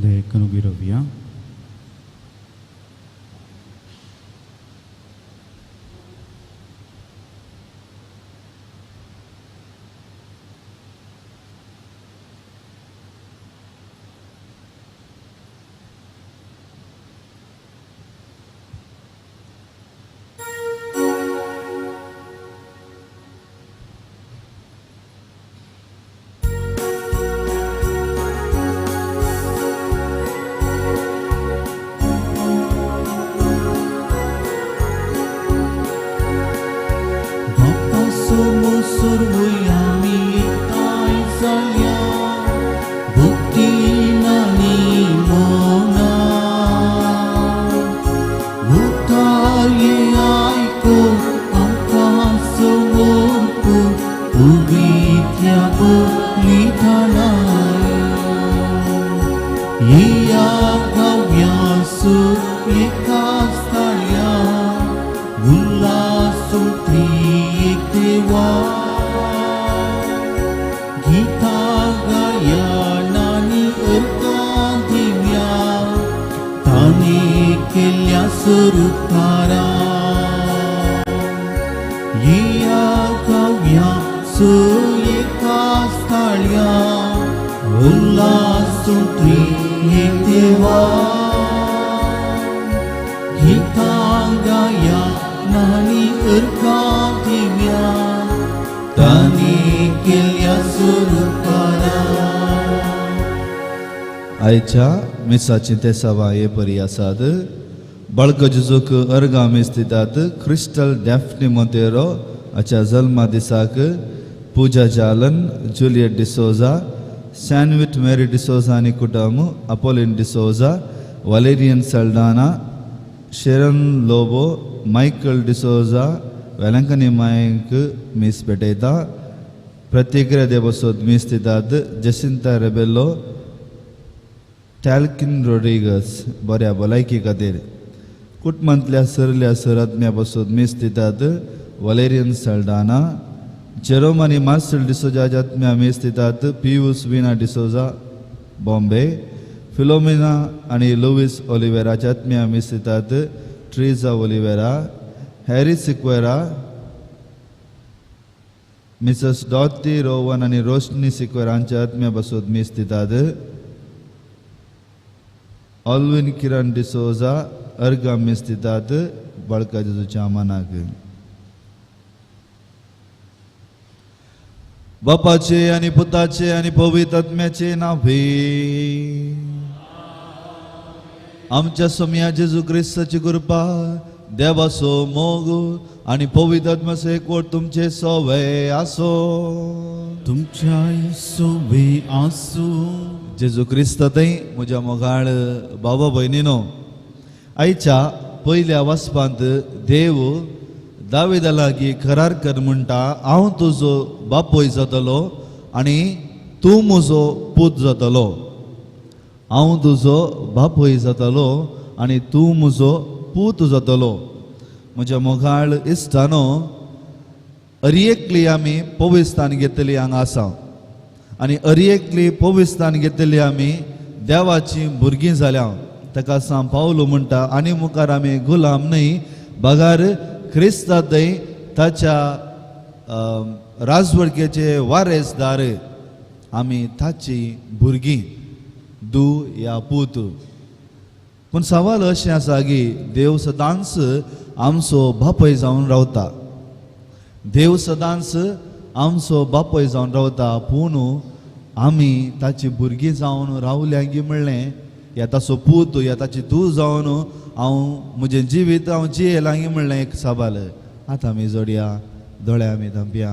सगळे उबी रावया. आयच्या मिसाची ते सभा हे बरी आसात. बाळक जेजूक अर्गां मीस दितात. क्रिस्टल डॅफ्नी मोंतेरो हाच्या जल्मा दिसाक Pooja Jalan, Juliet D'Souza, Sanvit Mary D'Souza आनी कुटुंब, Apolline D'Souza, Valerian Saldanha, Sharon Lobo, Michael D'Souza Velankanni मायक मीस भेटयता. प्रतिक्रिया देवसोद मीस दितात. जसिंता रेबेलो, टॅल्किन रोड्रिगस बऱ्या भलायकी खातीर. कुटुंबांतल्या सरल्या सरात्म्या बसून मीस दितात. वलेरियन सल्डाना, जेरोम आनी मार्सेल डिसोजा आत्म्या मीस दितात. पियूस विना डिसोजा बॉम्बे, फिलोमिना आनी लुवीस ओलिवेराच्या आत्म्या मीस दितात. Teresa Oliveira, Harry Sequeira, Mrs Dorothy Rowan आनी रोशनी सिक्वेरा हांच्या आत्म्या बसून मीस दितात. ऑल्विन किरण डिसोजा अर्गां मीस दितात. बाळका जेजूच्या मनाक. बापाचे आनी पुताचे आनी पवित्र आत्म्याचे नांवे आमच्या सोम्या जेजू क्रिस्ताची कृपा, देवाचो मोग आनी पवित्र आत्म्याचो एकवट तुमचे सोवे आसो. तुमच्याय सोवे आसो. जेजू क्रिस्त थंय म्हज्या मोगाळ बाबा भयणीनो, आयच्या पयल्या वाचपांत देव दाविदा लागीं करार कर म्हणटा, हांव तुजो बापूय जातलो आनी तूं म्हजो पूत जातलो. हांव तुजो बापूय जातलो आनी तूं म्हजो पूत जातलो. म्हज्या मोगाळ इश्टानो, अरिएकली आमी पविस्थान घेतली हांगा आसा आनी अरिएकली पविस्थान घेतली आमी देवाची भुरगीं जाल्या. ताका सांग पावलो म्हणटा, आनी मुखार आमी गुलाम न्हय बगार क्रिस्ता थंय ताच्या राजवडकेचे वारेसदार आमी ताची भुरगीं, दू या पूत. पूण सवाल अशें आसा की देव सदांच आमचो बापूय जावन रावता. देव सदांच आमचो बापूय जावन रावता, पूण आमी ताची भुरगीं जावन रावल्या गी म्हणलें, या ताचो पूत या ताची धूव जावन हांव म्हजें जिवीत हांव जियेलां गी म्हणलें एक सवाल. आतां आमी जोडया दोळे आमी धांपया,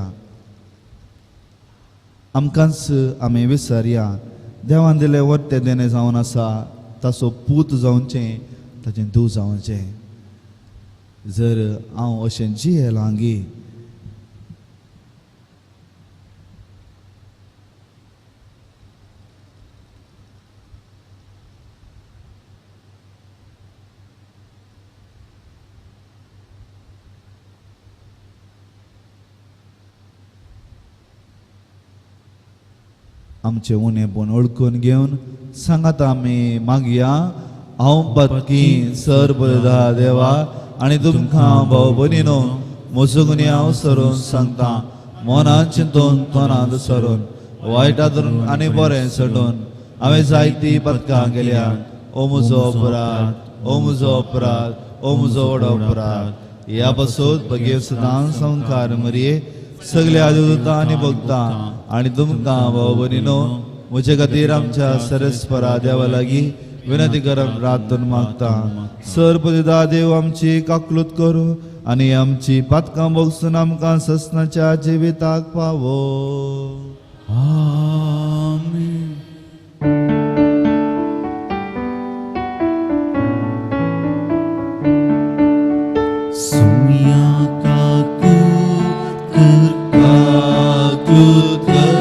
आमकांच आमी विसरया. देवान दिलें वर्तें देणें जावन आसा, ताचो पूत जावचें, ताचें धूव जावचें. जर हांव अशें जियेलां गी आमचें उणेपण वळखून घेवन सांगात आमी मागया. हांव पतकी सर बदा देवा आनी तुमकां भाव भयणीनो म्हजो गुन्यांव सरून सांगता, मनान चिंतून तोंडांत सरून वायटा धरून आनी बरें सोडून हांवें जायती पदकां केल्या. ओ म्हजो अपराध, ओ म्हजो अपराध, ओ म्हजो व्हड अपराध. ह्या पासून बगेर सदां संवकार मरये सगल्या देवता आनी भक्तां आनी तुमकां भाव भयणीनो म्हजे खातीर आमच्या सरस्परा देवा लागीं विनंती करप प्रार्थना मागता. सरपदा देव आमची काकलूत करूं आनी आमची पातकां भोगसून आमकां ससनाच्या जिविताक पावो. आमेन. सुम्या काकूत कर काकूत कर,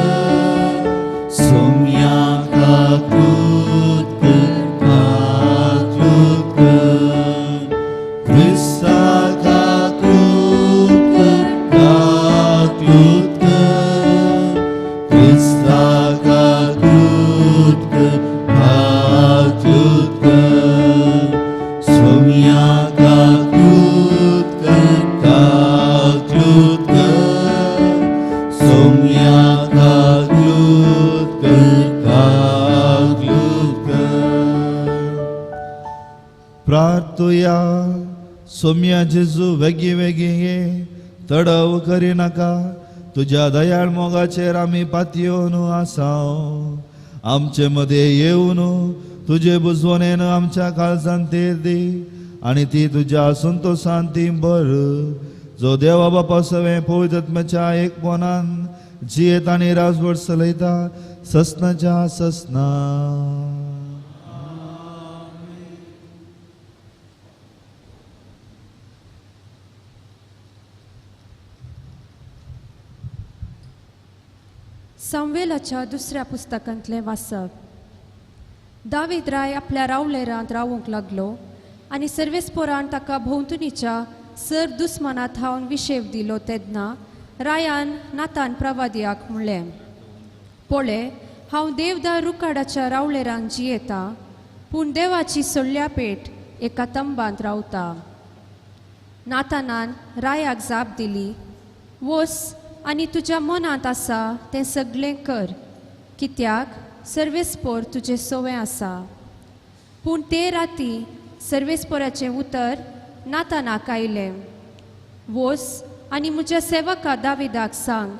सुम्या काकूत कर काकूत कर, क्रिस्ता काकूत कर काकूत कर, क्रिस्ता काकूत कर काकूत कर, सुम्या काकूत कर काकूत कर, सुम्या काकूत कर काकूत कर. प्रार्थुया. सोम्या जेजू वेगीं वेगीं ये, तडव करिनाका. तुज्या दयाळ मोगाचेर आमी पातयेवन आसाव. आमचे मदें येवन तुजे बुजवणेन आमच्या काळजान तेर दी आनी ती तुज्या संतोशान ती भर. जो देवा बापा सवें पवित्र आत्म्याच्या एकपणान जियेत आनी राजवट चलयता ससनाच्या ससना. सामुएलाच्या दुसऱ्या पुस्तकांतलें वाचप. दावीद राय आपल्या रावळेरांत रावूंक लागलो आनी सर्वेस्पोरान ताका भोंवतणीच्या सर दुस्माना थावन विशेव दिलो. तेन्ना रायान नातान प्रवादियाक म्हणलें, पळय हांव देवदार रुखाडाच्या रावळेरांत जियेता, पूण देवाची सोडल्या पेट एका तंबांत रावता. नातानान रायाक जाप दिली, वोस आनी तुज्या मनांत आसा तें सगळें कर, कित्याक सर्वेस्पोर तुजें सोवें आसा. पूण ते राती सर्वेस्पोराचें उतर नातानाक आयलें, वोस आनी म्हज्या सेवका दाविदाक सांग,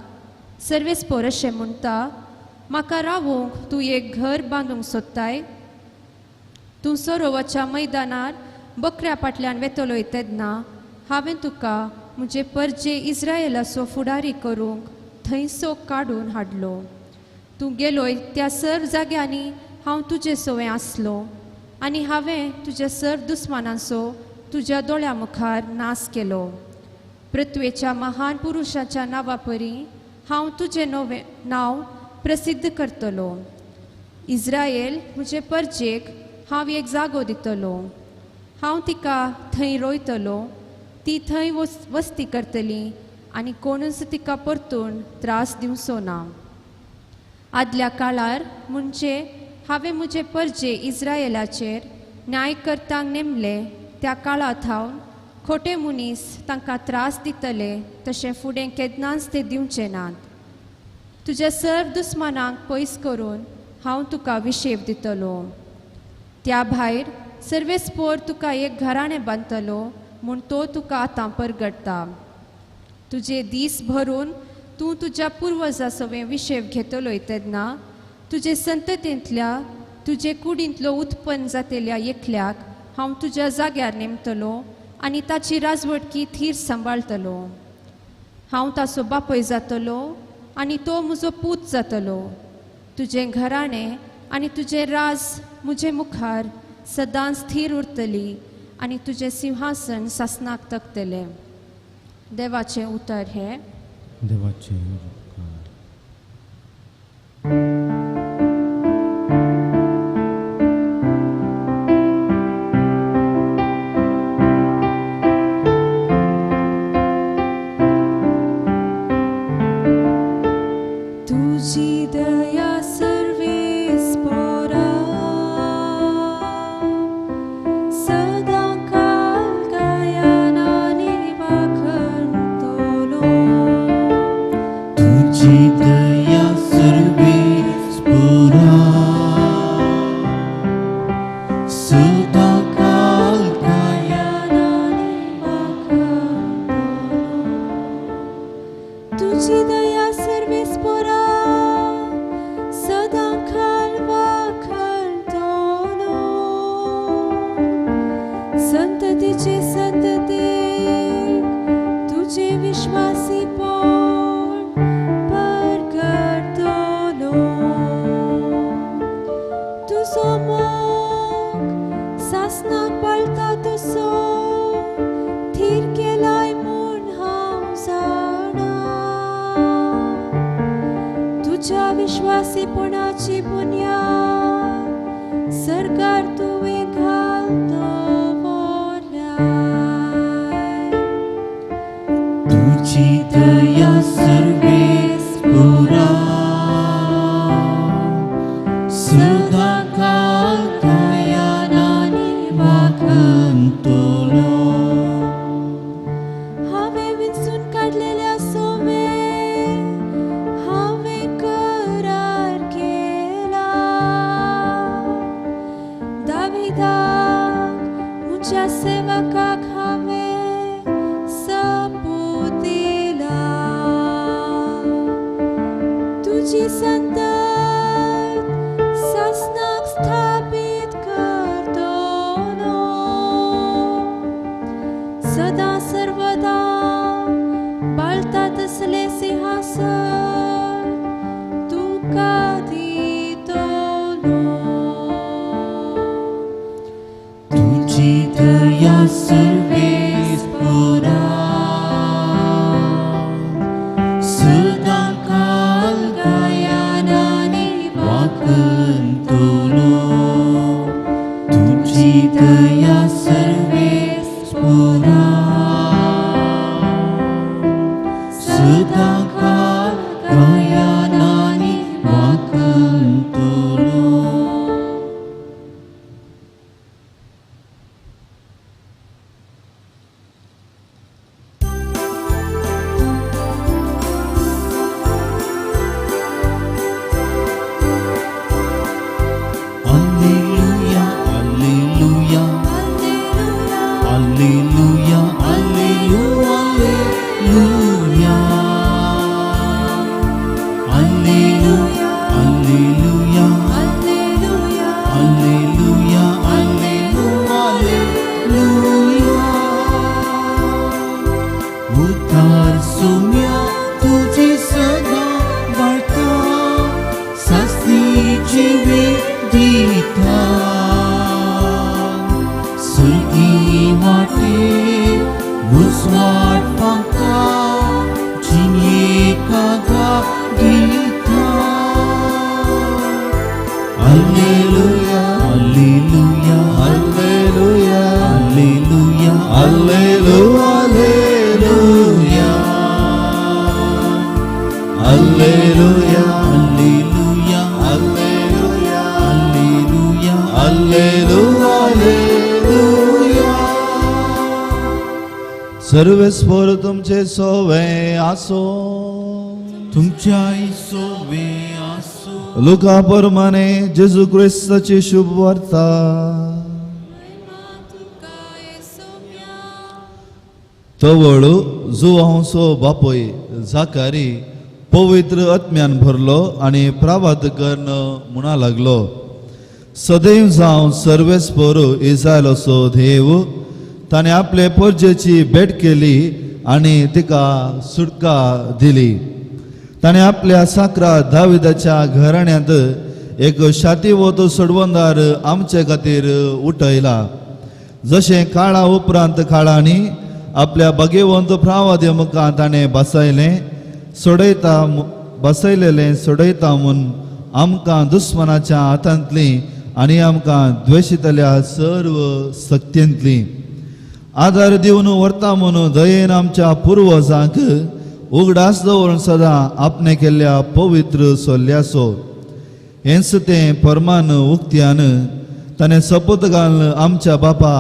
सर्वेस्पोर अशें म्हणटा, म्हाका रावूंक तूं एक घर बांदूंक सोदताय? तूं सरोवाच्या मैदानार बकऱ्या फाटल्यान वेतलोय तेन्ना हांवें तुका म्हजे परजे इस्रायलाचो फुडारी करूंक थंयसो काडून हाडलो. तूं गेलोय त्या सर्व जाग्यांनी हांव तुजे सवें आसलो आनी हांवें तुज्या सर्व दुस्मानांचो तुज्या दोळ्या मुखार नाश केलो. पृथ्वेच्या महान पुरुशाच्या नांवा परी हांव तुजें नवें नांव प्रसिद्ध करतलो. इस्रायल म्हजे परजेक हांव एक जागो दितलो, हांव तिका थंय रोयतलो, ती थंय वस्ती करतली आनी कोणूच तिका परतून त्रास दिवचो ना. आदल्या काळार म्हणजे हांवें म्हजे परजे इस्रायलाचेर न्यायकर्तांक नेमले त्या काळा थावन खोटे मनीस तांकां त्रास दितले तशें फुडें केन्नाच ते दिवचे नात. तुज्या सर्व दुस्मानांक पयस करून हांव तुका विशेव दितलो. त्या भायर सर्वेस्पोर तुका एक घराणें बांदतलो म्हूण तो तुका आतां परगडटा. तुजे दीस भरून तूं तुज्या पुर्वजा सवें विशेव घेतलोय तेन्ना तुजे संततींतल्या तुजे कुडींतलो उत्पन्न जातेल्या एकल्याक हांव तुज्या जाग्यार नेमतलो आनी ताची राजवटकी थीर सांबाळटलो. हांव ताचो बापूय जातलो आनी तो म्हजो पूत जातलो. तुजें घराणें आनी तुजें राज म्हजे मुखार सदांच थीर उरतली आनी तुजें सिंहासन सासनाक तकतलें. देवाचें उतर हें. देवाचें उपकार. तुजी दया तुज्या विश्वासीपणाची बुन्याद सरकार तुवें घाल दवरल्या. तुजी दया सर्वेस पुरा सदांकाळ दयानानी वागंतलो. हांवें विंचून काडलेल्या सोवे हांवें करार केला. दाविदाक म्हज्या सेवकाक हांवें सपूत दिला. तुजी संतत सासणाक स्थापीत करतलो. सदा सर्वदा बाळता तसलें सिंहासन तुका दितलो. तुजी दया सर्वेस पुरा सदांकाळ दयानानी वागंतलो. तुजी दया सर्वेस पुरा सदांकाळ दयानानी वागंतलो. Alleluia, Alleluia, Alleluia, Alleluia, Alleluia, Alleluia, Alleluia, Alleluia. उतार सुम्या तुझी सदा वार्ता सासणीची दिता. सुर्गी वाटे उजवाड फांका जिणेक आधार दिता. Alleluia, Alleluia, Alleluia, Alleluia, Alleluia, Alleluia, Alleluia, Alleluia, Alleluia. Alleluia, Alleluia. सर्वेस्पर तुमचे सोवे आसो. तुमच्या सोवे आसो. लुका परमाने जेजू क्रिस्ताची शुभ वार्ता. महिमा तुका येसोम्या. तवळ जुवांसो बापूय जाकारी पवित्र आत्म्यान भरलो आनी प्रावात कर्ण म्हणा लागलो. सदैव जावं सर्वेस्पर इस्रायलाचो देव ताणें आपले परजेची भेट केली आनी तिका सुटका दिली. ताणें आपल्या साकरा दाविदाच्या घराण्यांत एक शातीवत सोडवंदार आमचे खातीर उठयला. जशें काळा उपरांत काळांनी आपल्या भाग्यवंत प्रावाद्य मुखार ताणें बसयलें सोडयता बसयलेलें सोडयता म्हूण आमकां दुस्मनाच्या हातांतली आनी आमकां द्वेशितल्या सर्व सक्तींतली आदार दिवन व्हरता म्हूण दयेन आमच्या पुर्वजांक उगडास दवरून सदां आपणे केल्ल्या पवित्र सोल्ल्याचो हेंच तें परमान उक्त्यान ताणें सपत घालून आमच्या बापा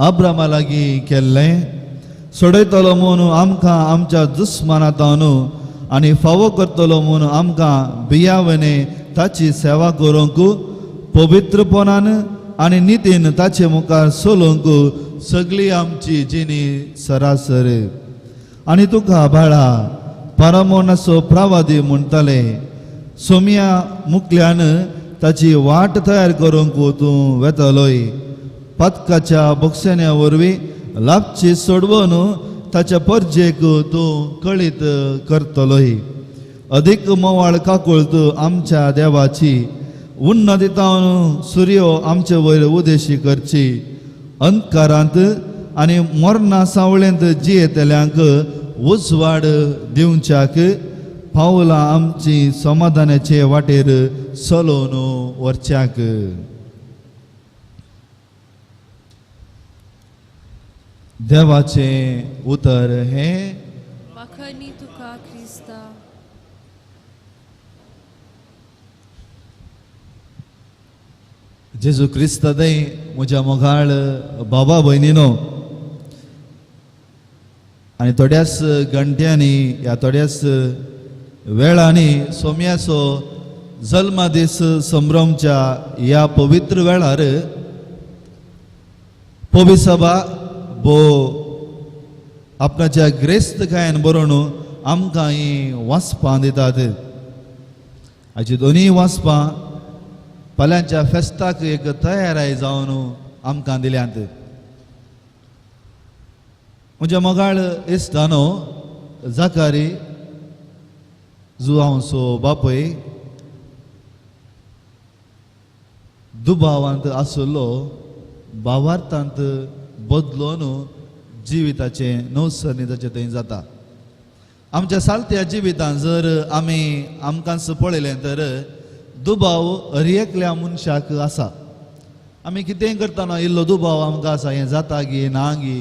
आब्रामा लागीं केल्लें. सोडयतलो म्हूण आमकां आमच्या दुस्मानांत आनी फावो करतलो म्हूण आमकां बियावने ताची सेवा करूंक पवित्रपणान आनी नितीन ताचे मुखार चलोवंक सगळी आमची जिणी सरासर. आनी तुका बाळा परमोनाचो प्रवादी म्हणटाले सोम्या मुकल्यान ताची वाट तयार करूंक तूं वेतलोय. पातकाच्या बोक्षण्या वरवीं लाभची सोडवून ताच्या परजेक तूं कळीत करतलोय. अदीक मोवाळ काकुळत आमच्या देवाची उन्नतीतावन सुर्यो आमचे वयर उदेशी करची. अंधकारांत आनी मरणा सावळेंत जियेतल्यांक उजवाड दिवच्याक पावलां आमची समाधानाचे वाटेर चलोवन व्हरच्याक. देवाचें उतर हें वाखणी तुका क्रिस्ता. जेजू क्रिस्त दय म्हज्या मोगाळ बाबा भयणीनो, आनी थोड्याच घंट्यांनी ह्या थोड्याच वेळांनी सोम्याचो जल्मदीस संभ्रमच्या ह्या पवित्र वेळार पवी सभा भो आपणाच्या ग्रेस्तकायेन बरोवन आमकां हीं वाचपां दितात. हाची दोनूय वाचपां फाल्यांच्या फेस्ताक एक तयाराय जावन आमकां दिल्यांत. म्हज्या मोगाळ इश्टानो, जाकारी जुआंवचो बापूय दुबावांत आशिल्लो भावार्थांत बदलून जिविताचें नवसरणी ताचें थंय जाता. आमच्या सालत्या जिवितांत जर आमी आमकांच पळयलें तर दुबाव हर एकल्या मनशाक आसा. आमी कितेंय करतना इल्लो दुबाव आमकां आसा, हें जाता गी ना गी,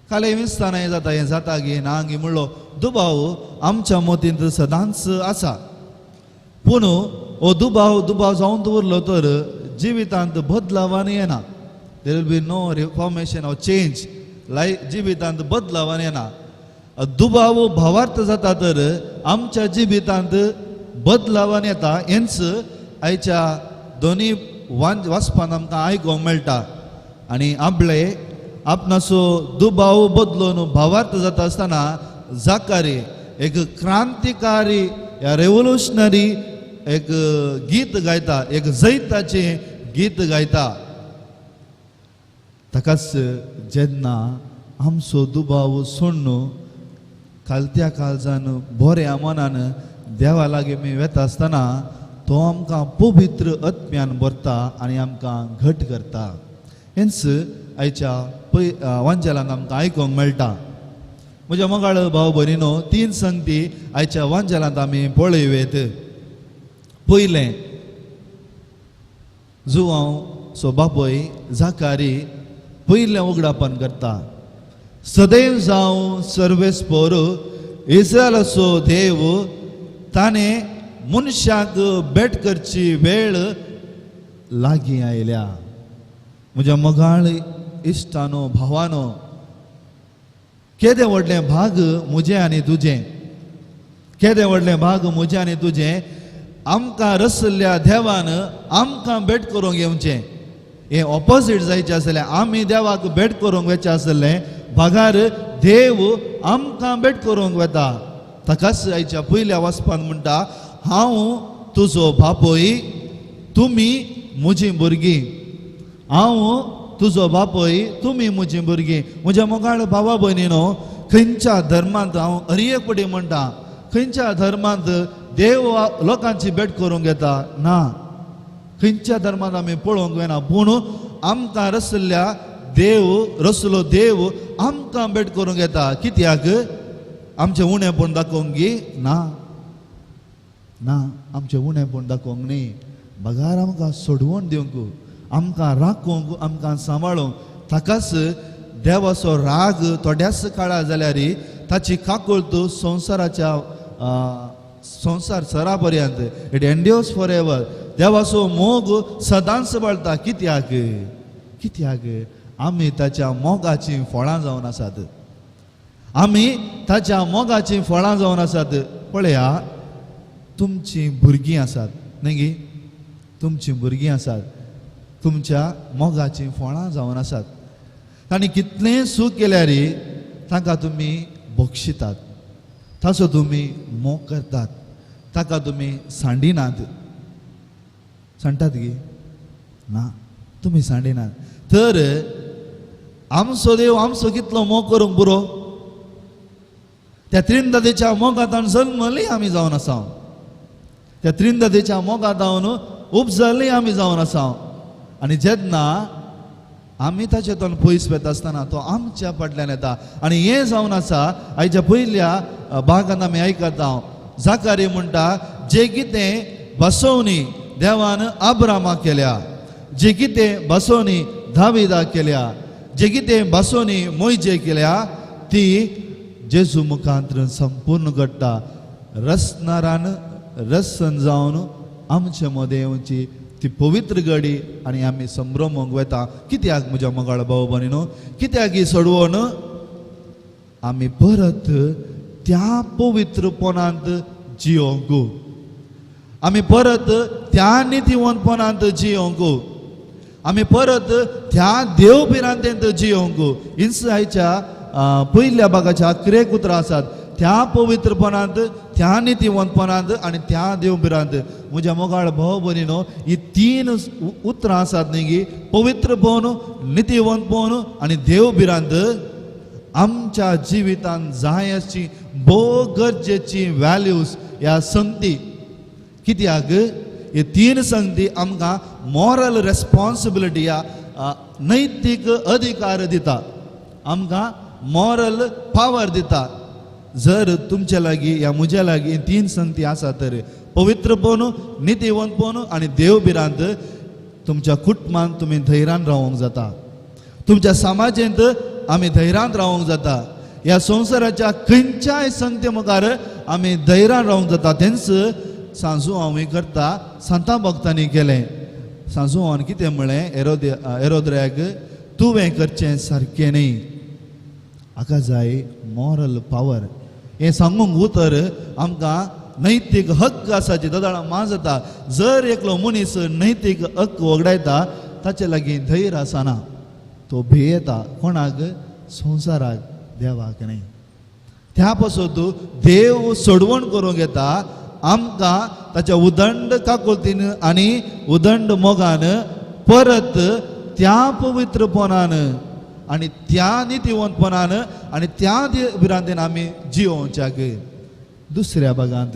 काले विसतना हें जाता हें जाता गी ना गी म्हणलो दुबाव आमच्या मतींत सदांच आसा. पूण हो दुबाव दुबाव जावन दवरलो तर जिवितांत बदलावान येना. There will be no reformation or change. जिवितांत बदलावान येना. दुबाव भावार्थ जाता तर आमच्या जिवितांत बदलावान येता. हेंच आयच्या दोनूय वाचपान आमकां आयकूंक मेळटा. आनी आपले आपणाचो दुबाव बदलून भावार्थ जाता आसतना जाकारी एक क्रांतिकारी या रेवोल्युशनरी एक गीत गायता, एक जैताचें गीत गायता. ताकाच जेन्ना आमचो दुबाव सोडून कालत्या काळजान बऱ्या मनान देवा लागीं आमी वेता आसतना तो आमकां पवित्र आत्म्यान भरता आनी आमकां घट करता. हेंच आयच्या पय वांजेलान आमकां आयकूंक मेळटा. म्हज्या मोगाळ भाव भयणीनो, तीन संगती आयच्या वांजेलांत आमी पळयवेत. पयलें, जुवांव सो बापूय जाकारी पयलें उगडापण करता. सदैव जावं सर्वेस्पोर इस्रायलाचो देव ताणें मनशाक भेट करची वेळ लागीं आयल्या. म्हज्या मोगाळ इश्टानो भावानो, केदें व्हडलें भाग म्हजें आनी तुजें, केदें व्हडलें भाग म्हजें आनी तुजें. आमकां रसल्ल्या देवान आमकां भेट करूंक येवचें. हें ऑपोजीट जायचें आसलें, आमी देवाक भेट करूंक वचचें आसलें, भागार देव आमकां भेट करूंक वता. ताकाच आयच्या पयल्या वाचपान म्हणटा, हांव तुजो बापूय, तुमी म्हजीं भुरगीं. हांव तुजो बापूय, तुमी म्हजीं भुरगीं. म्हज्या मोगाळ भावा भयणीनो, खंयच्या धर्मांत हांव हर एक पटी म्हणटा, खंयच्या धर्मांत देव लोकांची भेट करूंक येता ना, खंयच्या धर्मांत आमी पळोवंक वेना. पूण आमकां रसल्ल्या देव, रसलो देव आमकां भेट करूंक येता. कित्याक? आमचें उणेंपण दाखोवंक गी ना, ना, आमचें उणेंपण दाखोवंक न्ही, बगार आमकां सोडवण दिवंक, आमकां राखूंक, आमकां सांबाळूंक. ताकाच देवाचो राग थोड्याच काळार जाल्यार ताची काकुळट संवसाराच्या संवसार सरा पर्यंत, it एन्ड्योर्स फॉर एवर. देवाचो मोग सदांच बाळता. कित्याक? कित्याक आमी ताच्या मोगाचीं फळां जावन आसात. आमी ताच्या मोगाचीं फळां जावन आसात. पळया, तुमचीं भुरगीं आसात न्ही गी, तुमचीं भुरगीं आसात, तुमच्या मोगाचीं फळां जावन आसात. तांणी कितलें सूख केल्यार तांकां तुमी बक्षितात, ताचो तुमी मोग करतात, ताका तुमी सांडिनात. सांडटात गी ना, तुमी सांडिनात. तर आमचो देव आमचो कितलो मोग करूंक पुरो. त्या त्रिंदादेच्या मोगांत जल्मली आमी जावन आसा, त्या त्रिंदादेच्या मोगांत उपजल्ली आमी जावन आसा. आनी जेन्ना आमी ताचे तोंड पयस वता आसतना तो आमच्या फाटल्यान येता. आनी हें जावन आसा आयच्या पयल्या भागान आमी आयकता, जाकारी म्हणटा जे कितें बसोवणी देवान अब्रामा केल्या, जे कितें बसोवणी दाविदा केल्या, जे कितें बसोवणी मोयजे केल्या ती जेजू मुखांतरून संपूर्ण घडटा. रसनारान रसन जावन आमचे मदें येवची ती पवित्र गडी आनी आमी संभ्रमूंक वता. कित्याक म्हज्या मोगाळ भाव भयणीनो, कित्याक ही सोडवण आमी परत त्या पवित्रपणांत जियोंक, आमी परत त्या नितीवंतपणांत जियोंक, आमी परत त्या देव भिरांतेंत जियोंक. इन्सायच्या पयल्या भागाच्या 11 उतरां आसात, त्या पवित्रपणांत, त्या नितीवंतपणांत आनी त्या देव भिरांत. म्हज्या मोगाळ भाव भयणीनो, ही 3 उतरां आसात न्ही गी, पवित्रपण, नितीवंतपण आनी देव भिरांत आमच्या जिवितांत जाय अशी भोव गरजेची व्हॅल्यूज ह्या संगती. कित्याक हे 3 संगती आमकां मॉरल रेस्पॉन्सिबिलिटी ह्या नैतीक अधिकार दिता, आमकां मॉरल पावर दिता. जर तुमच्या लागीं ह्या म्हज्या लागीं 3 संगती आसा तर पवित्रपण, नितीवंतपण आनी देव भिरांत तुमच्या कुटुंबांत तुमी धैर्यान रावंक जाता, तुमच्या समाजेंत आमी धैर्यान रावंक जाता, ह्या संवसाराच्या खंयच्याय संगते मुखार आमी धैर्यान रावंक जाता. तेंच सांजू हांव करता सांता भक्तांनी केलें. सांजू हांवें कितें म्हळें एरोद्र्याक, तुवें करचें सारकें न्ही. हाका जाय मॉरल पावर. हें सांगूंक उतर आमकां नैतीक हक्क आसा जी ददाळां मा जाता. जर एकलो मनीस नैतीक हक्क वगडायता ताचे लागीं धैर्य आसना, तो भियेता. कोणाक? संवसाराक, देवाक न्ही. त्या पासत देव सोडवण करूंक येता आमकां ताच्या उदंड काकुळतीन आनी उदंड मोगान परत त्या पवित्रपणान आनी त्या नितीवंतपणान आनी त्या भिरांतेन आमी जियोवच्याक. दुसऱ्या भागांत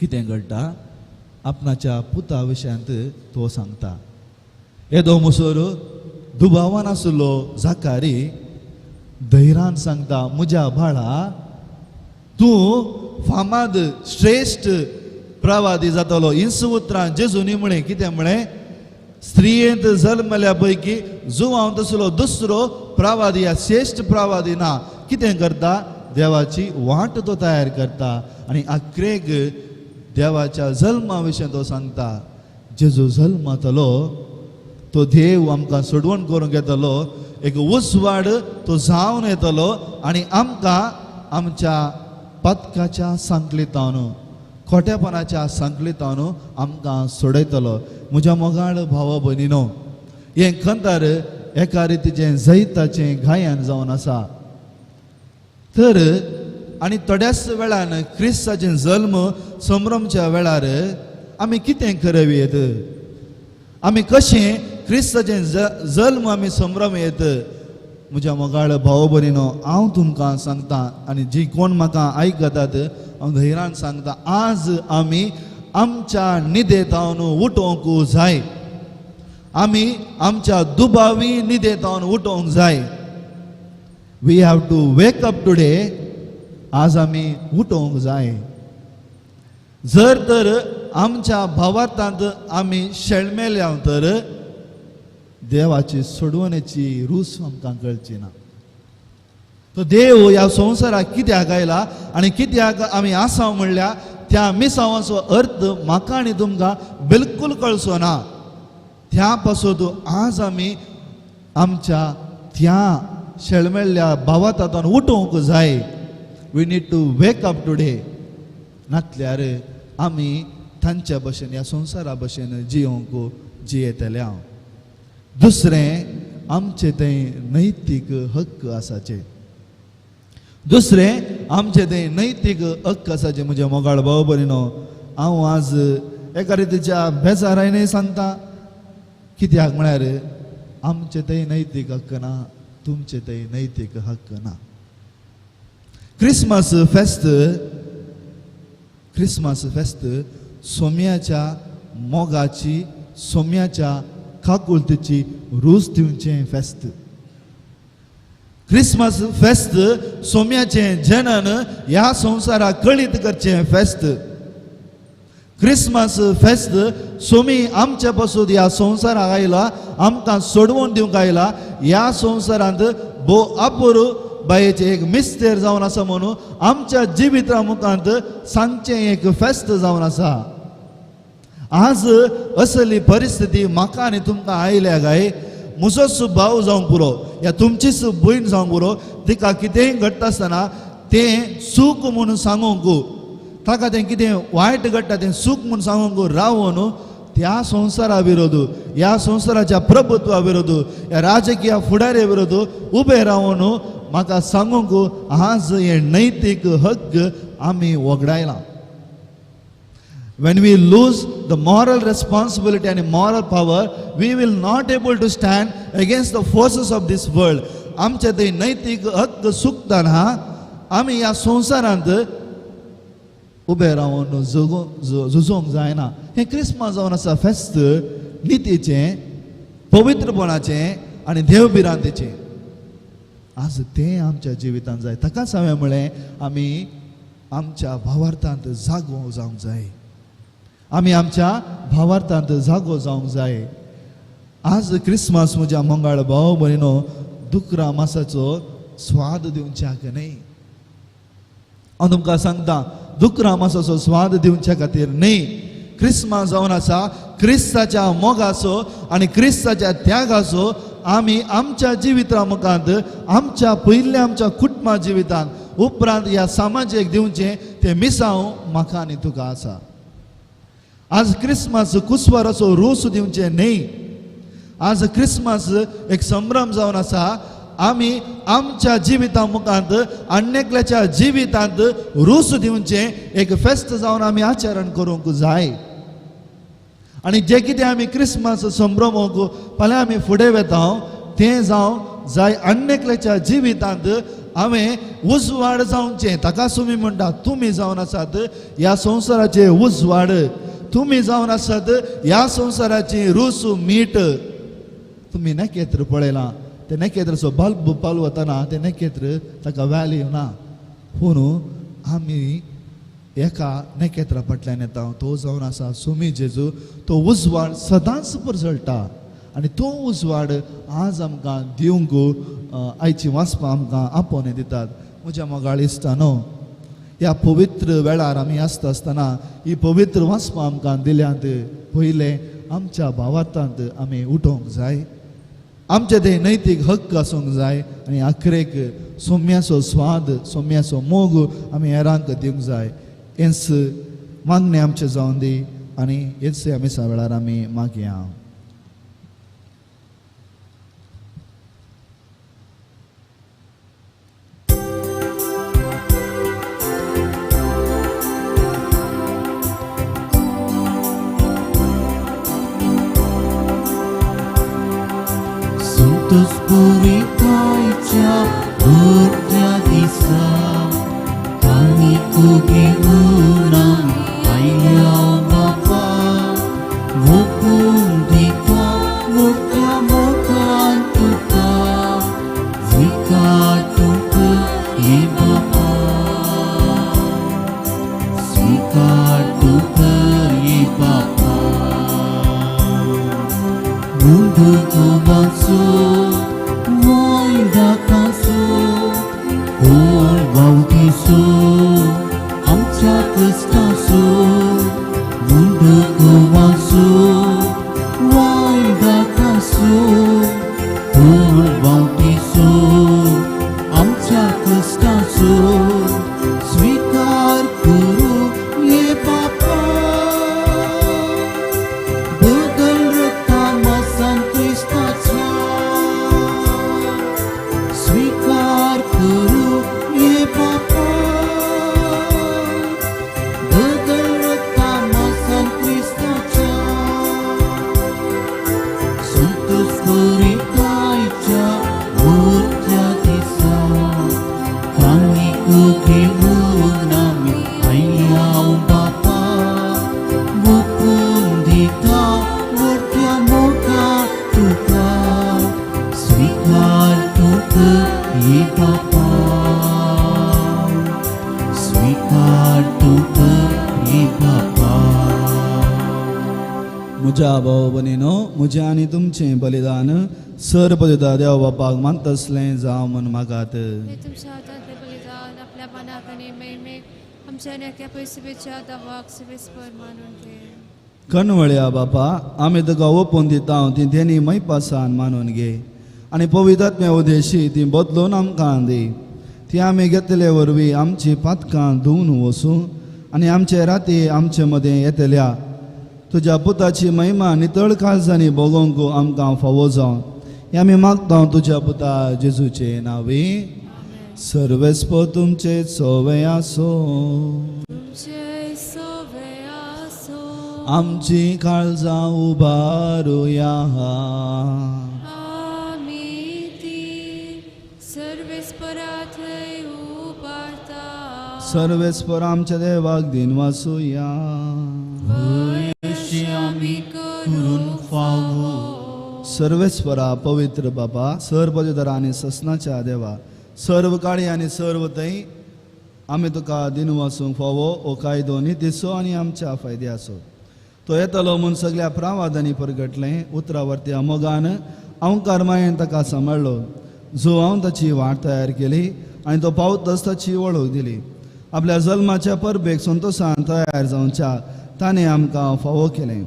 कितें घडटा, आपणाच्या पुता विशयांत तो सांगता. येदो मुसोर दुबावान आसलो जाकारी धैर्यान सांगता, म्हज्या बाळा तूं फामाद श्रेश्ठ प्रवादी जातलो. इंस उतरां जेजूनी म्हळें. कितें म्हळें? स्त्रियेंत जल्मल्या पैकी जुवांव तसलो दुसरो प्रवादी या श्रेश्ठ प्रवादी ना. कितें करता? देवाची वाट तो तयार करता आनी आक्रेक देवाच्या जल्मा विशीं तो सांगता. जेजू जल्मतलो तो देव आमकां सोडवण करूंक येतलो, एक उजवाड तो जावन येतलो आनी आमकां आमच्या पदकाच्या संकलितान, खोटेपणाच्या संकलितान आमकां सोडयतलो. म्हज्या मोगाळ भावा भयणीनो, हें खंतर एका रितीचें जैताचें गायन जावन आसा. तर आनी थोड्याच वेळान क्रिस्ताचें जल्म संभ्रमच्या वेळार आमी कितें करप येत, आमी कशें क्रिस्ताचें जल्म आमी संभ्रम येत. म्हज्या मोगाळ भाव भयणीनो, हांव तुमकां सांगता आनी जी कोण म्हाका आयकतात हांव धैर्यान सांगता, आज आमी आमच्या निदेतावन उठोवंक जाय, आमी आमच्या दुबावी निदेतावन उठोवंक जाय. We have to wake up today. आज आमी उठोवंक जाय. जर तर आमच्या भावार्थांत आमी शेळमेल्या तर देवाची सोडवणेची रूच आमकां कळची ना. तो देव ह्या संवसाराक कित्याक आयला आनी कित्याक आमी आसा म्हणल्या त्या मिसावाचो अर्थ म्हाका आनी तुमकां बिलकूल कळचो ना. त्या पासत आज आमी आमच्या त्या शेळमेल्ल्या भावार्थांत उठोवंक जाय. We need to wake up today. नातल्यार आमी तांच्या भशेन ह्या संवसारा भशेन जियोवंक जियेतले. हांव दुसरें, आमचे थंय नैतीक हक्क आसाचे. दुसरें, आमचे थंय नैतीक हक्क आसाचे. म्हज्या मोगाळ भाव भयणीनो, हांव आज एका रितीच्या बेजारायनय सांगता, कित्याक म्हळ्यार आमचे थंय नैतीक हक्क ना, तुमचे थंय नैतीक हक्क ना. क्रिसमस फेस्त, क्रिसमस फेस्त सोम्याच्या मोगाची, सोम्याच्या काकुळतेची रूच दिवचें फेस्त. क्रिसमस फेस्त सोम्याचें जनन ह्या संवसाराक कळीत करचें फेस्त. क्रिसमस फेस्त सोमी आमचे पासून ह्या संवसाराक आयला, आमकां सोडवून दिवंक आयला. ह्या संवसारांत भो अपुरू बायेचें एक मिस्तेर जावन आसा म्हणून आमच्या जिविता मुखांत सांगचें एक फेस्त जावन आसा. आज असली परिस्थिती म्हाका आनी तुमकां आयल्या काय म्हजोच भाव जावंक पुरो या तुमचीच भयण जावंक पुरो, तिका कितेंय घडटा आसतना तें सूख म्हणून सांगूंक, ताका तें कितें वायट घडटा तें सूख म्हूण सांगूंक रावून त्या संवसारा विरोध, ह्या संवसाराच्या प्रभुत्वा विरोध, ह्या राजकीय फुडाऱ्या विरोध उबें रावून म्हाका सांगूंक आज हें नैतीक हक्क आमी वगडायला. When we lose the moral responsibility and moral power, we will not able to stand against the forces of this world. आमचे ते नैतीक हक्क सुकतना आमी ह्या संवसारांत उबे रावन झुजोंक जायना. हें क्रिसमस जावन आसा फेस्त नितीचें, पवित्रपणाचें आनी देवभिरांतेचें. आज तें आमच्या जिवितांत जाय. ताकाच हांवें म्हळें आमी आमच्या भावार्थांत जागो जावंक जाय. आमी आमच्या भावार्थांत जागो जावंक जाय. आज क्रिसमस म्हज्या मंगाळ भाव भयणो दुकरा मासाचो स्वाद दिवच्याक न्हय. हांव तुमकां सांगता, दुकरा मासाचो स्वाद दिवच्या खातीर न्हय. क्रिसमस जावन आसा क्रिस्ताच्या मोगाचो आनी क्रिस्ताच्या त्यागाचो. आमी आमच्या जिविता मुखांत, आमच्या पयल्या आमच्या कुटुंबा जिवितांत, उपरांत ह्या समाजेक दिवचें तें मिसांव म्हाका आनी तुका आसा. आज क्रिसमस कुसवाराचो रोस दिवचें न्हय. आज क्रिसमस एक संभ्रम जावन आसा. आमी आमच्या जिविता मुखांत आन्यकल्याच्या जिवितांत रोस दिवचें एक फेस्त जावन आमी आचरण करूंक जाय. आनी जे कितें आमी क्रिसमस संभ्रमूंक फाल्यां आमी फुडें वेता तें जावं जाय. आन्यकल्याच्या जिवितांत हांवें उजवाड जावचें. ताका तुमी म्हणटा तुमी जावन आसात ह्या संवसाराचे उजवाड, तुमी जावन आसात ह्या संवसाराची रूस मीठ. तुमी नखेत्र पळयलां, ते नखेत्राचो बल्ब पालवतना तें नखेत्र ताका व्हॅल्यू ना. पूण आमी एका नखेत्रा फाटल्यान येता, तो जावन आसा सोमी जेजू. तो उजवाड सदांच परजळटा आनी तो उजवाड आज आमकां दिवंक आयची वाचपां आमकां आपोवणें दितात. म्हज्या मोगाळ इश्टानो, ह्या पवित्र वेळार आमी आसता आसतना ही पवित्र वाचपां आमकां दिल्यांत. पयलें आमच्या भावार्थांत आमी उठोवंक जाय, आमचे ते नैतीक हक्क आसूंक जाय आनी आखरेक सोम्याचो स्वाद, सोम्याचो मोग आमी हेरांक दिवंक जाय. हेंच मागणें आमचें जावन दी आनी हेच ह्या मिसा वेळार आमी मागया. संतोषपुरीतायच्या भरत्या दिसा आमी घेवन आयल्या बापा, वोपून दिता मोठ्या मोगान तुका, स्विकार तुका हे बापा, स्विकार तुका हे बापा. मुंडो गोवाचो वायदाकाचो कोण बावटीचो आमच्या क्रिस्ताचो, मुंडो गोवाचो वायदाकाचो कोण बावटीचो आमच्या क्रिस्ताचो, स्विकार करू ये बापा. बदल रक्ता मासान क्रिस्ताचा, स्वीकार करू ये बापा. बदल रक्ता मासान क्रिस्ताचा, संतोषपुरीतायच्या मोठ्या दिसा आमी घेवन आमी आयल्या बापा, मुकून दिता मोठ्या मोगा तुका, स्वीकार तुका हे म्हज्या भाव भयणीनो, म्हजें आनी तुमचें बलिदान सर पदिता देव बापाक मानतसलें जावं म्हूण मागात. तुमच्या हातांतलें बलिदान आपल्या मनाक आनी महिमेक आमच्या नेत्या पयसुबेच्या दावाक सर्वेस्पर मानून घे. कणवळ्या बापा, आमी तुका ओपून दिता ती तेणी मैपासान मानून घे आनी पवित्रात्म्या उदेशी ती बदलून आमकां दी. ती आमी घेतले वरवीं आमची पातकां धुवन वसूं आनी आमचे राती आमचे मदें येतल्या तुज्या पुताची महिमा नितळ काळजांनी भोगोवंक आमकां फावो जावं हें आमी मागता तुज्या पुता जेजूचे नांवी. सर्वेस्पर तुमचे सोवे आसो. आमची काळजां उबारुया. सर्वेस्पर आमच्या देवाक दिन वासुया. सर्वेस्परा पवित्र बाबा, सर्व पवित्र आनी ससनाच्या देवा, सर्व काळी आनी सर्व थंय आमी तुका दिन वासूंक फावो ओ कायदो नितीचो आनी आमच्या फायद्याचो. तो येतलो म्हूण सगळ्या प्रावादांनी परगटलें उतरावरती अमोगान अंकार मायेन ताका सांबाळ्ळो. जो हांव ताची वाट तयार केली आनी तो पावतच ताची वळख दिली. आपल्या जल्माच्या परबेक संतोशान तयार जावच्या ताणें आमकां फावो केलें.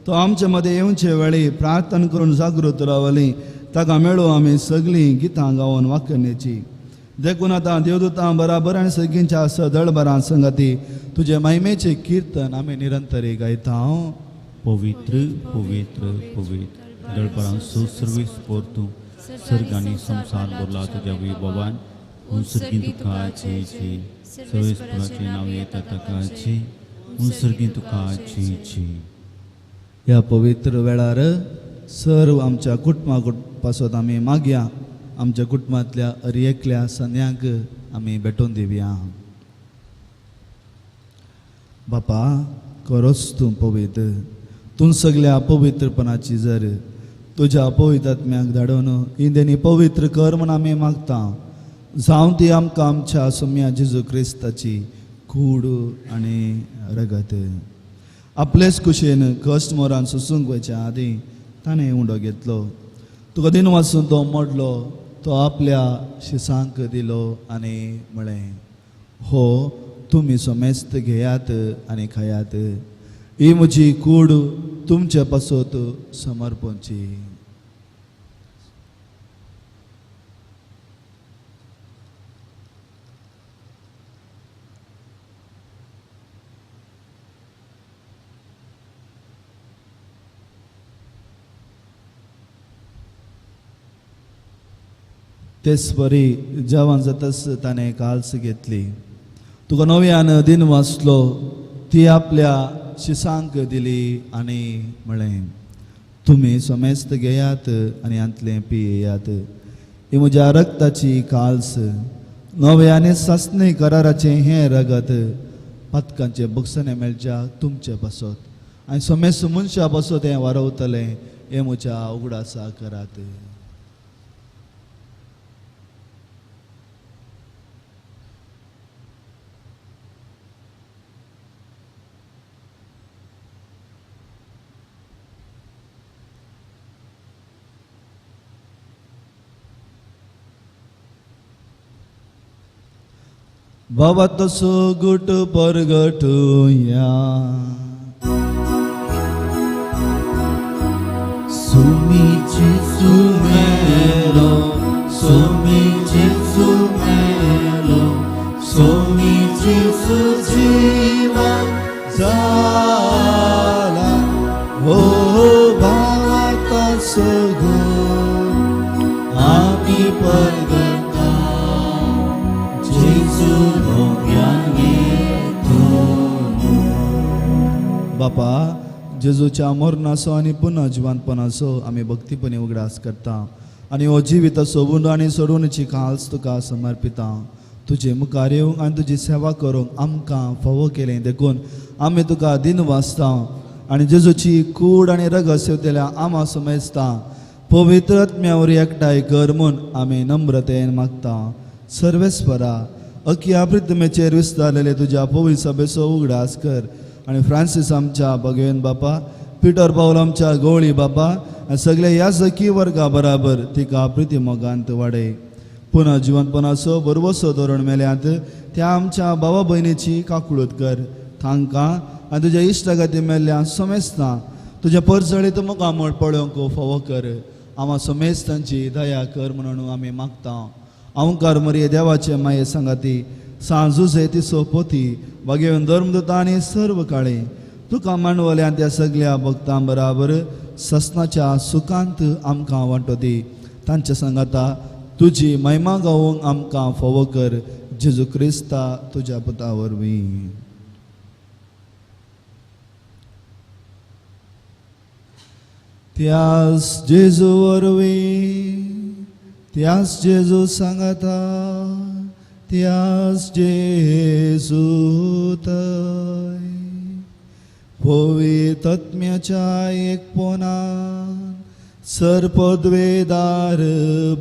तो आमचे मदें येवचे वेळी प्रार्थना करून जागृत रावली. ताका मेळूं आमी सगळीं गितां गावन वाकण्याची. देखून आतां देवदूतां बराबर आनी सगळींच्या सदळबरां संगती तुजे महिमेचें किर्तन आमी निरंतरी गायता. पवित्र पवित्र पवित्र दळबरांचो सर्वेस्पर तूं, सर्ग आनी संवसार भरला तुज्या वैभवान. उंसर्गीं तुका जय जय. सर्वेस्पराचें नांव येता ताका जय. उंसर्गीं तुका जय जय. ह्या पवित्र वेळार सर्व आमच्या कुटुंबा पासत आमी मागया. आमच्या कुटुंबांतल्या हर एकल्या सन्यांक आमी भेटोवन दिवया. बापा, खरोच तूं पवित्र, तूं सगल्या पवित्रपणाची जर तुज्या पवित्र आत्म्याक धाडून इंदेनी पवित्र कर म्हूण आमी मागता. जावं ती आमकां आमच्या सोम्या जेजू क्रिस्ताची कूड आनी रगत. आपलेच कुशेन कश्ट मोरान सोसूंक वयच्या आदीं ताणें उंडो घेतलो. तुका दिन वाचून तो मोडलो, तो आपल्या शिसांक दिलो आनी म्हळें, हो तुमी समेस्त घेयात आनी खायात. ही म्हजी कूड तुमचे पासत समर्पणची. तेच परी जेवण जातच ताणें काल्स घेतली. तुका नव्यान दिन वाचलो, ती आपल्या शिसांक दिली आनी म्हळें, तुमी समेस्त घेयात आनी हांतलें पियेयात. ही म्हज्या रक्ताची काल्स, नवे आनी सासणी कराराचें हें रगत पातकांचें बक्षणें मेळच्या तुमचे पासत आनी समेस्त मनशा पासत हें वारवतलें. हें म्हज्या उगडासा करात. बाबा तसो गुट परगटुया. सुमी जेजू मेलो, सुमी जेजू मेलो, सुमी जेजू जिवन जाला. हो बाबा तसो गुट आमी परगटा जेजू नव्यान येतो. बापा, जेजूच्या मरणाचो आनी पुनः जिवानपणाचो आमी भक्तीपणी उगडास करता आनी हो जिविताचो उंडो आनी सोडवणेची काल्स तुका समर्पिता. तुजे मुखार येवंक आनी तुजी सेवा करूंक आमकां फावो केलें देखून आमी तुका दिन वाचता आनी जेजूची कूड आनी रगत सेवतल्या आमा समजता पवित्र आत्म्या वरवीं एकठांय कर म्हूण आमी नम्रतेन मागता. सर्वेस्परा, अखिया पृथ्वीचेर विस्तारलेले तुज्या पवित्र सभेचो उगडास कर आनी फ्रांसीस आमच्या भगवेन बापा, पिटर पावल आमच्या गवळी बाबा आनी सगल्या ह्या सखी वर्गा बराबर तिका प्रिती मोगांत वाडय. पुनः जिवनपणाचो बरवसो धोरण मेल्यांत त्या आमच्या भावा भयणीची काकुळत कर. तांकां आनी तुज्या इश्टागती मेल्ल्या समेस्तां तुज्या परजळीत मुखामळ पळोवंक फावो कर. आमा समेस्तांची दया कर म्हणून आमी मागता. अंकार मरिये देवाचे माये सांगाती सांजुजे तिसो पोती बागेवन धर्मदूता आनी सर्व काळे तुका मांडवल्या त्या सगल्या भक्तां बराबर ससनाच्या सुखांत आमकां वांटो दी. तांच्या सांगाता तुजी महिमा गावंक आमकां फावो कर. जेजू क्रिस्ता तुज्या पुता वरवीं. त्यास जेजू वरवीं, त्यास जेजू सांगाता, त्यास जेजू तय पवित्रत्म्याच्या एकपणान सर्पद्वेदार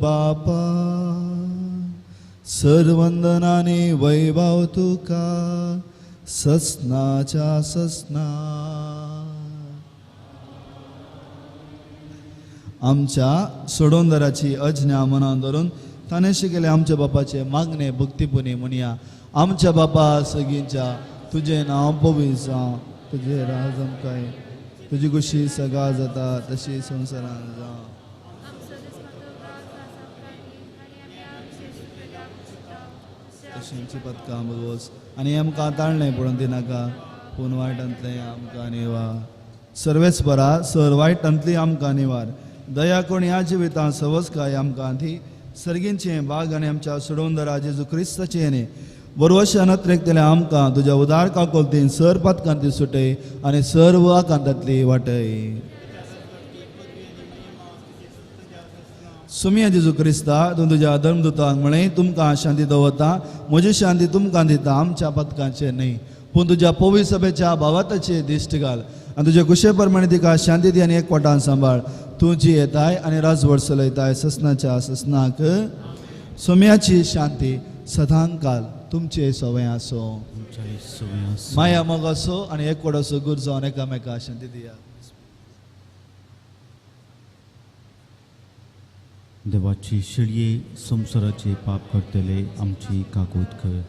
बापा सर्वंदनाने वैभव तुका ससनाच्या ससना. आमच्या सोडोंदराची अज्ञा मनान धरून ताणें शिकयलें आमच्या बापाचे मागणे भक्तीपुणी म्हणया. आमच्या बापा सगळींच्या तुजें नांव पवित्र जावं, तुजें राज आमकां येवं, तुजी खुशी सगा जाता तशी संवसारान जावं. तशी पदकां बगोस आनी आमकां ताळणें पडून दिनाका, पूण वायटांतलें आमकां निवार. सर्वेच बरा सर वायटांतली आमकां निवार. दया कोण ह्या जिवितांत सवसकाय आमकां ती सर्गींचें बाग आनी आमच्या सोडोवंदरा जेजू क्रिस्ताचें न्ही बरवशान अत्रेकतलें आमकां तुज्या उदार काकोलतीन सर पातकांती सुटय आनी सर्व आकांतांतली वाटय. सुमिया जेजू क्रिस्ता तूं तुज्या धर्मदूतांक म्हळें तुमकां शांती दवरता, म्हजी शांती तुमकां दिता, आमच्या पातकांचें न्हय पूण तुज्या पवित्र सभेच्या भावाताचे दिश्ट घाल आनी तुज्या कुशे प्रमाणे तिका शांती दी आनी एकवटान सांबाळ. तूं जी येताय आनी राजवट चलयताय ससनाच्या ससनाक. सोम्याची शांती सदांकाल तुमचे सवय आसो. माया मोग असो आनी एकवट असो गुर जावन एकामेका शांती दिया. देवाची शेळये संवसाराचे पाप करतले आमची काकूत कर.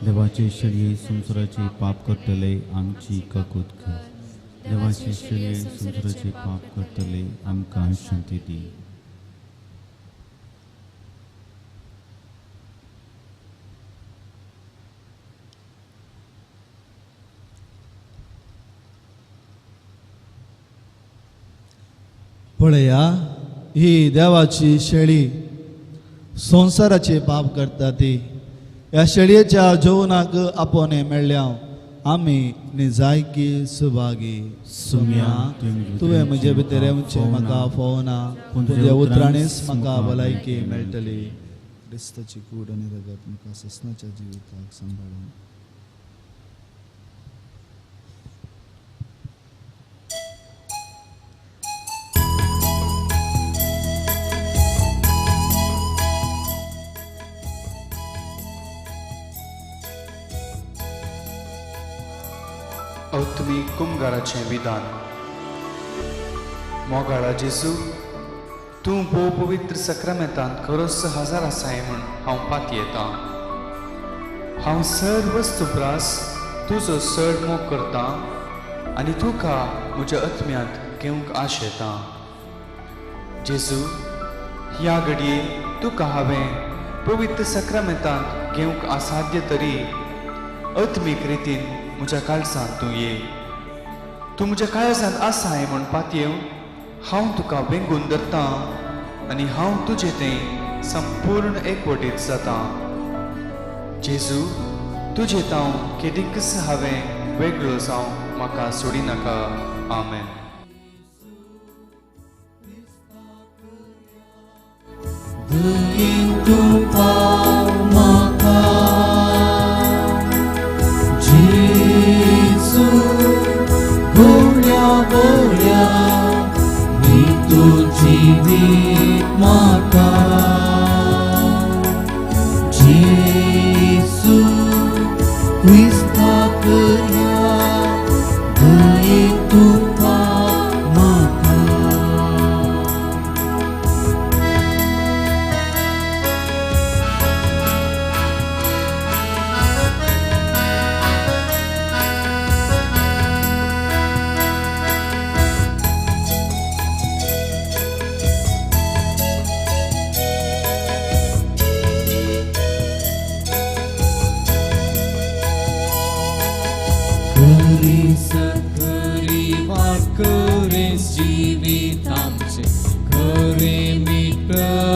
देवाचे शेळये संवसाराचे पाप करतले आमची काकूत कर. देवाचे शेळये संवसाराचे पाप करतले आमकां शांती दी. पळया ही देवाची शेळी संवसाराचे पाप करता ती. ह्या शेळयेच्या जेवणाक आपोवणें मेळ्ळ्या आमी निजायकी सुभागी. सुम्या तुवें म्हजे भितर येवचें म्हाका फोवना, पूण तुज्या उतरांनीच म्हाका भलायकी मेळटली. क्रिस्ताची कूड आनी रगत म्हाका ससनाच्या जिविताक सांबाळून. अवतमी कुमगाराचें विधान. मोगाळा जेजू, तूं भोव पवित्र सक्रामेंतांत खरोच हजार आसाय म्हूण हांव पातयेतां. हांव सर्व वस्तुप्रास तुजो चड मोग करतां आनी तुका म्हज्या आत्म्यांत घेवंक आशेतां. जेजू, ह्या घडये तुका हांवें पवित्र सक्रामेंतांत घेवंक असाध्य तरी आत्मीक रितीन म्हज्या काळजांत तूं ये. तूं म्हज्या काळजांत आसाय म्हूण पातयेवन हांव तुका वेंगून धरतां आनी हांव तुजें तें संपूर्ण एकवटीत जातां. जेजू, तुजें तांव केदीकच हांवें वेगळो जावं म्हाका सोडिनाका. आमेन. जीवित माता जेसू क्रिस्ता करया दयेन तूं पाव खरेंच जिवीत आमचें खरें मित्रत्वेचें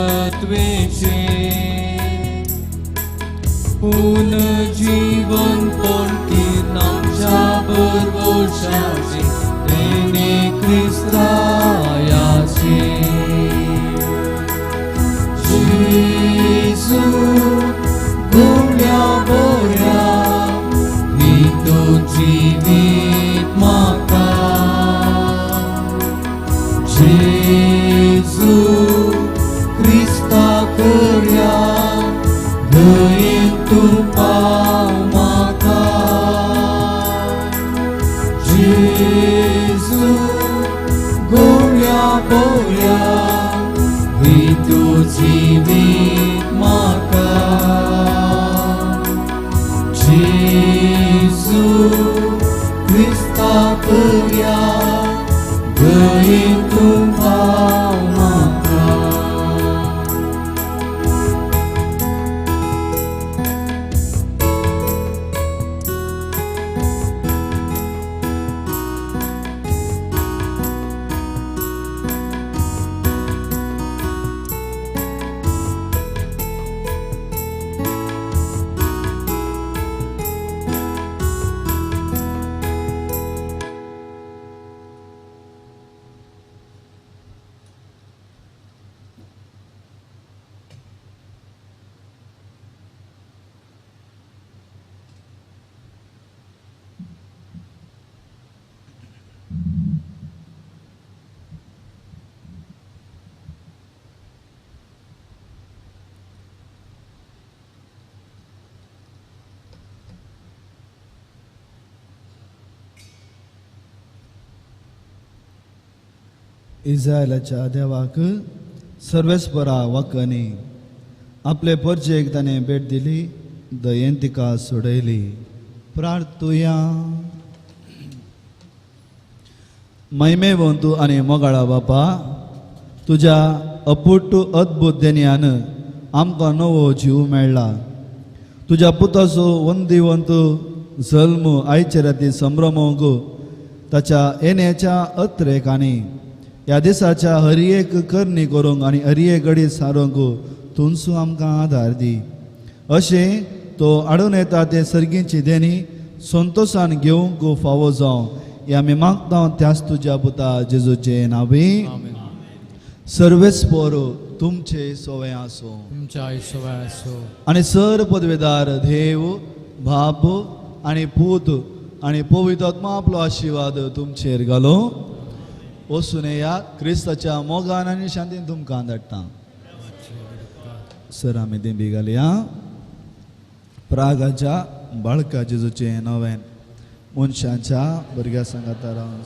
पुनर्जीवन पणतीन आमच्या बरवशाचें तेणे क्रिस्तायाचें जेजू गोड्या बोऱ्या ही तो जिवीत म्हाका जेजू क्रिस्ता करया दयेन तूं पाव म्हाका जेजू गोड्या बोऱ्या ही तूं जिवीत म्हाका जेजू क्रिस्ता करया दयेन तूं पाव म्हाका. इस्रायलाच्या देवाक सर्वेस्परा वाकांनी आपले परजेक ताणें भेट दिली, दयेन तिका सोडयली. प्रार्थुया. महिमेवंतू आनी मोगाळा बापा, तुज्या अपुट्ट अद्भुत देण्यान आमकां नवो जीव मेळ्ळा. तुज्या पुताचो वंदीवंत जल्म आयचे राती संभ्रमोंक ताच्या येण्याच्या अत्रेक आनी ह्या दिसाच्या हर एक करणी करूंक आनी हर एक घडी सारूंक तुमचो आमकां आदार दी. अशें तो हाडून येता ते सर्गीची देणी संतोशान घेवंक फावो जावं ह्या आमी मागता त्याच तुज्या पुता जेजूचे नांवी. सर्वेस्पोर तुमचे सोवे आसूं आनी सर पदवेदार देव बाप आनी पूत आनी पवित्र आत्मा आपलो आशिर्वाद तुमचेर घालो. वचून येया क्रिस्ताच्या मोगान आनी शांतीन तुमकां धाडटा. सर आमी दिंबी घालया. प्रागाच्या बाळका जेजूचें नवें मनशांच्या भुरग्या सांगाता रावन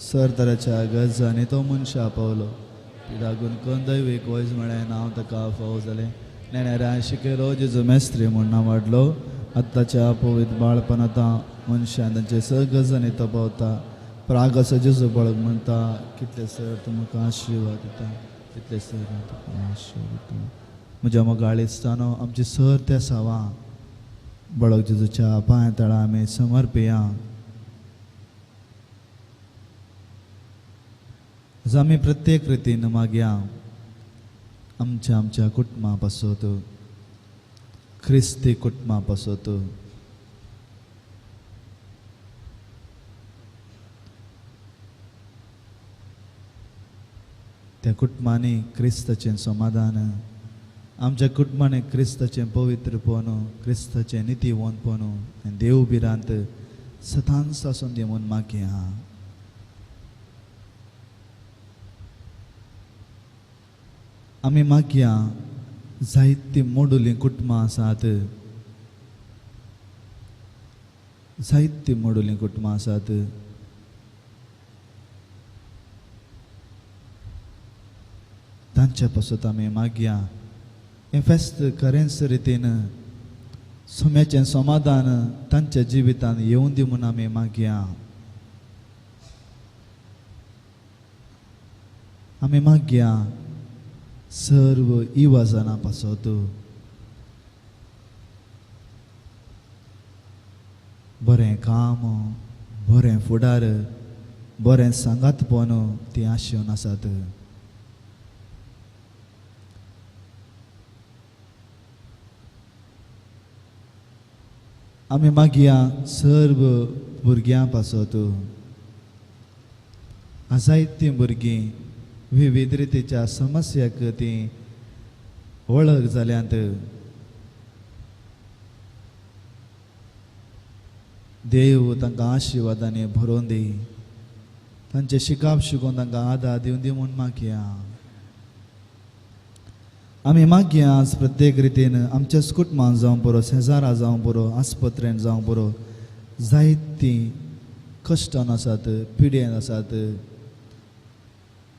सर तराच्या गजांनी तो मनशा पावलो. लागून कंदैवीक वयज म्हळें नांव ताका फावो जालें. नेणाऱ्या शिकयलो जेजू मेस्त्री म्हूण नांव वाडलो. आतांच्या पवित्र बाळपण आतां मनशान तांचे सर गजांनी तो पावता. प्रागाचो जेजू बाळक म्हणटा कितले सर तुमकां आशिर्वाद दिता, तितले सर तुमकां आशिर्वाद दिता. म्हज्या मोगाळिस्तानो आमची सर त्या सावा बाळक जेजूच्या पांय तळा आमी समर्पिया. आमी प्रत्येक रितीन मागया आमच्या आमच्या कुटुंबा पासत, क्रिस्ती कुटुंबा पासत. त्या कुटुंबांनी क्रिस्ताचें समाधान, आमच्या कुटुंबांनी क्रिस्ताचें पवित्रपण, क्रिस्ताचें नितीवंतपण आनी देव भिरांत सदांच आसून दी म्हूण मागया. आमी मागया जायतीं मोडुलीं कुटुंबां आसात, जायतीं मोडुलीं कुटुंबां आसात. तांच्या पासत आमी मागया हें फेस्त खरेंच रितीन सोम्याचें समाधान तांच्या जिवितांत येवूं दी म्हूण आमी मागया. आमी मागया सर्व इवाजाना पासत. बरें काम, बरें फुडार, बरें सांगातपण ती आशेवन आसात. आमी मागया सर्व भुरग्यां पासत. जायतीं भुरगीं विविध रितीच्या समस्याक ती वळख जाल्यांत. देव तांकां आशिर्वादांनी भरोवन दी, तांचें शिकाप शिकोवन तांकां आदार दिवन दी म्हूण मागया. आमी मागया आज प्रत्येक रितीन आमच्याच कुटुंबान जावं पुरो, शेजारा जावं पुरो, आस्पत्रेन जावं पुरो, जायतीं कश्टान आसात, पिड्येन आसात.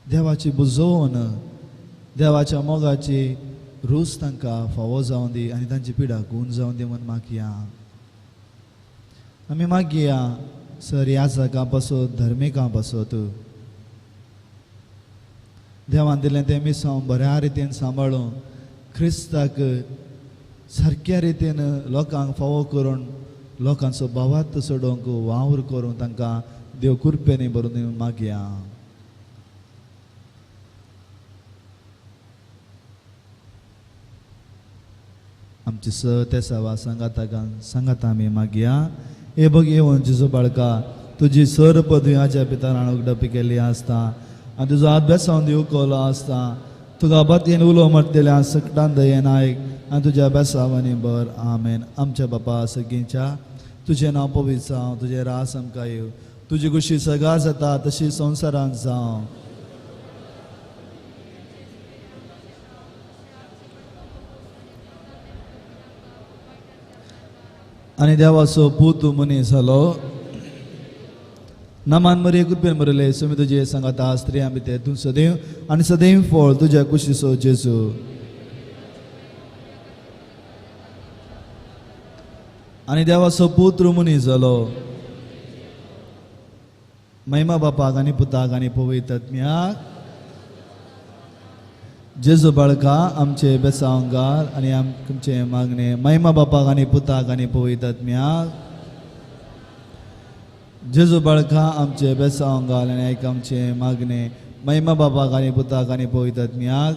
देवाची बुजोवन देवाच्या मोगाची रूच तांकां फावो जावं दी आनी तांची पिडा गूण जावं दी म्हूण मागया. आमी मागया सर याजकां पासत, धर्मिकां पासत, देवान दिलें तें मिसांव बऱ्या रितीन सांबाळून क्रिस्ताक सारक्या रितीन लोकांक फावो करून लोकांचो भावार्थ सोडोवंक वावर करून तांकां देव कृपेनी भरून दिवन मागया. आमची स तेसावा सांगाता सांगाता आमी मागया. हे बघ येवन जेजू बाळका, तुजी सर पदवी आज्या पितान उगडपी केल्ली आसता आनी तुजो हात बेसावन दिवकलो आसता. तुका बातयेन उलो मारतल्या सकटान दयेन आयक आनी तुज्या बेसावांनी बर. आमेन. आमच्या बापा सगळींच्या तुजें नांव पवित्र जावं, तुजें रास आमकां येवं, तुजी खुशी सगळा जाता तशी संवसारांत जावं. आनी देवाचो पूत मनीस जालो. नामान मरे कृपेन बरयले सुमी तुजे सांगाता स्त्रियां भितर तूं सदैव आनी सदैव फळ तुज्या कुशीचो जेजू. आनी देवाचो पुत्र मनीस जालो. महिमा बापाक आनी पुताक आनी पवित्र आत्म्याक. जेजू बाळका आमचे बेसांवगार आनी आमचे मागणे. महिमा बापाक आनी पुताक आनी पवित्र आत्म्याक. जेजू बाळका आमचे बेसांवगार आनी आयक आमचे मागणे. महिमा बापाक आनी पुताक आनी पवित्र आत्म्याक.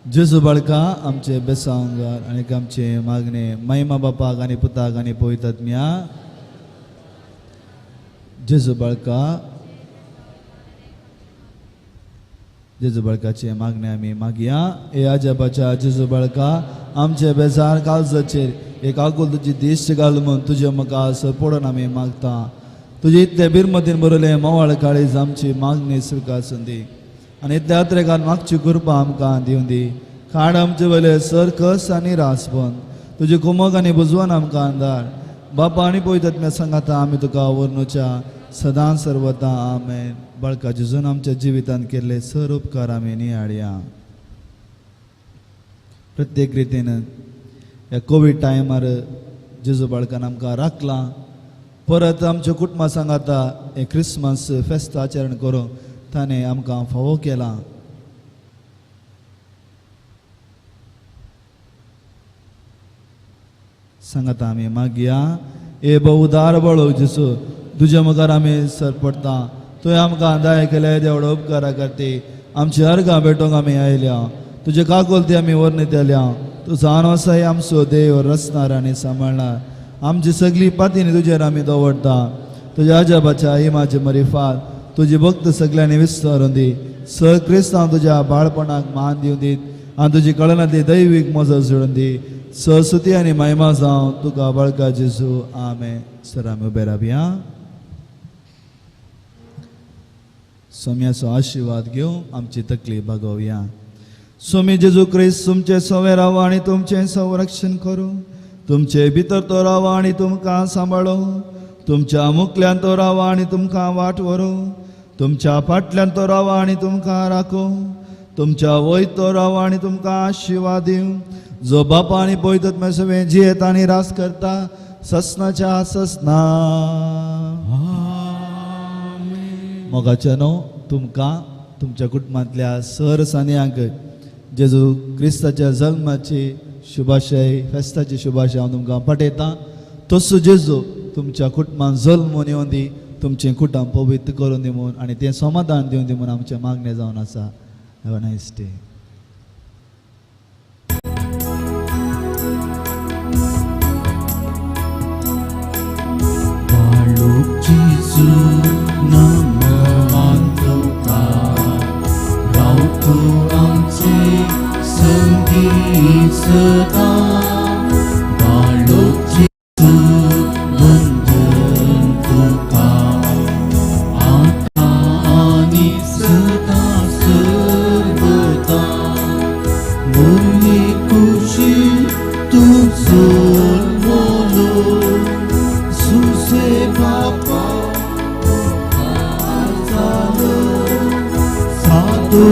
जेजू बाळका आमचे बेसांवगार आनी आमचे मागणे. महिमा बापाक आनी पुताक आनी पवित्र आत्म्याक. जेजू बाळका जेजू बाळकाचे मागणे आमी मागया. हे आजबाच्या जेजू बाळका आमचे बेजार काळजाचेर एक आगोल तुजी दिश्ट घाल म्हूण तुजे म्हाका सरपडून आमी मागता. तुजे इतले बिरमतीन बरयले मोवाळ काळीज आमची मागणी स्विकार दी आनी इतल्या अत्रेकान मागची कृपा आमकां दिवन दी. खाड आमचे वयले सर कस आनी रासपन तुजे कुमक आनी बुजवान आमकां अंदार. बापा आनी पवित्र आत्म्या सांगाता आमी तुका वर्णुच्या सदां सर्वता. आमेन. बाळका जेजून आमच्या जिवितांत केल्ले सर उपकार आमी नियाळया. प्रत्येक रितीन ह्या कोवीड टायमार जेजू बाळकान आमकां राखलां. परत आमच्या कुटुंबा सांगाता हें क्रिसमस फेस्त आचरण करूंक ताणें आमकां फावो केलां. सांगाता आमी मागया. ए बहुदार बळो जेजू, तुज्या मुखार आमी सर पडटा. तुवें आमकां दाय केले देवडो उपकारा करती. आमची अर्गां भेटोवंक आमी आयल्या. तुजे काकोलती आमी वर्णीत आयल्या. तूं जावन आसाय आमचो देव, रचणार आनी सांबाळणार. आमची सगळी पातीनी तुजेर आमी दवरता. तुज्या आजोबाच्या इमाचे मरिफात तुजी भक्त सगळ्यांनी विस्तारून दी. सर क्रिस्तांव तुज्या बाळपणाक मान दिवन दीत आनी तुजी कळनांतली दैवीक मजत जोडून दी. सरस्वती आनी महिमा जावं तुका बाळका जेजू. आमेन. सर आमी उबे रावया. सोम्याचो आशिर्वाद घेवन आमची तकली भागोवया. स्वामी जेजू क्रिस्त तुमचे सवे रावा आनी तुमचें संरक्षण करूं. तुमचे भितर तो रावा आनी तुमकां सांबाळो. तुमच्या मुखल्यान तो रावा आनी तुमकां वाट व्हरूं. तुमच्या फाटल्यान तो रावा आनी तुमकां राखूं. तुमच्या वयर तो रावा आनी तुमकां आशिर्वाद दिवं. जो बापा आनी पवित्र आत्म्या सवें जियेता आनी रास करता ससनाच्या ससना. मोगाच्या न्हू तुमकां तुमच्या कुटुंबांतल्या सर सान्यांक जेजू क्रिस्ताच्या जल्माची शुभाशय, फेस्ताची शुभाशय हांव तुमकां पाठयतां. तसो जेजू तुमच्या कुटुंबान जल्मून येवन दी, तुमचें कुटुंब पवित्र करून दी म्हूण आनी तें समाधान दिवन दी म्हूण आमचें मागणें जावन आसा. Have a nice day. जेजू नमन तुका, राव तूं आमचे संगी सदां. बाळोक जेजू वंदन तुका, आतां आनी सदां सर्वदा. मुरली खुशी तूं जल्मलो, सुसे बापा जालो, साधू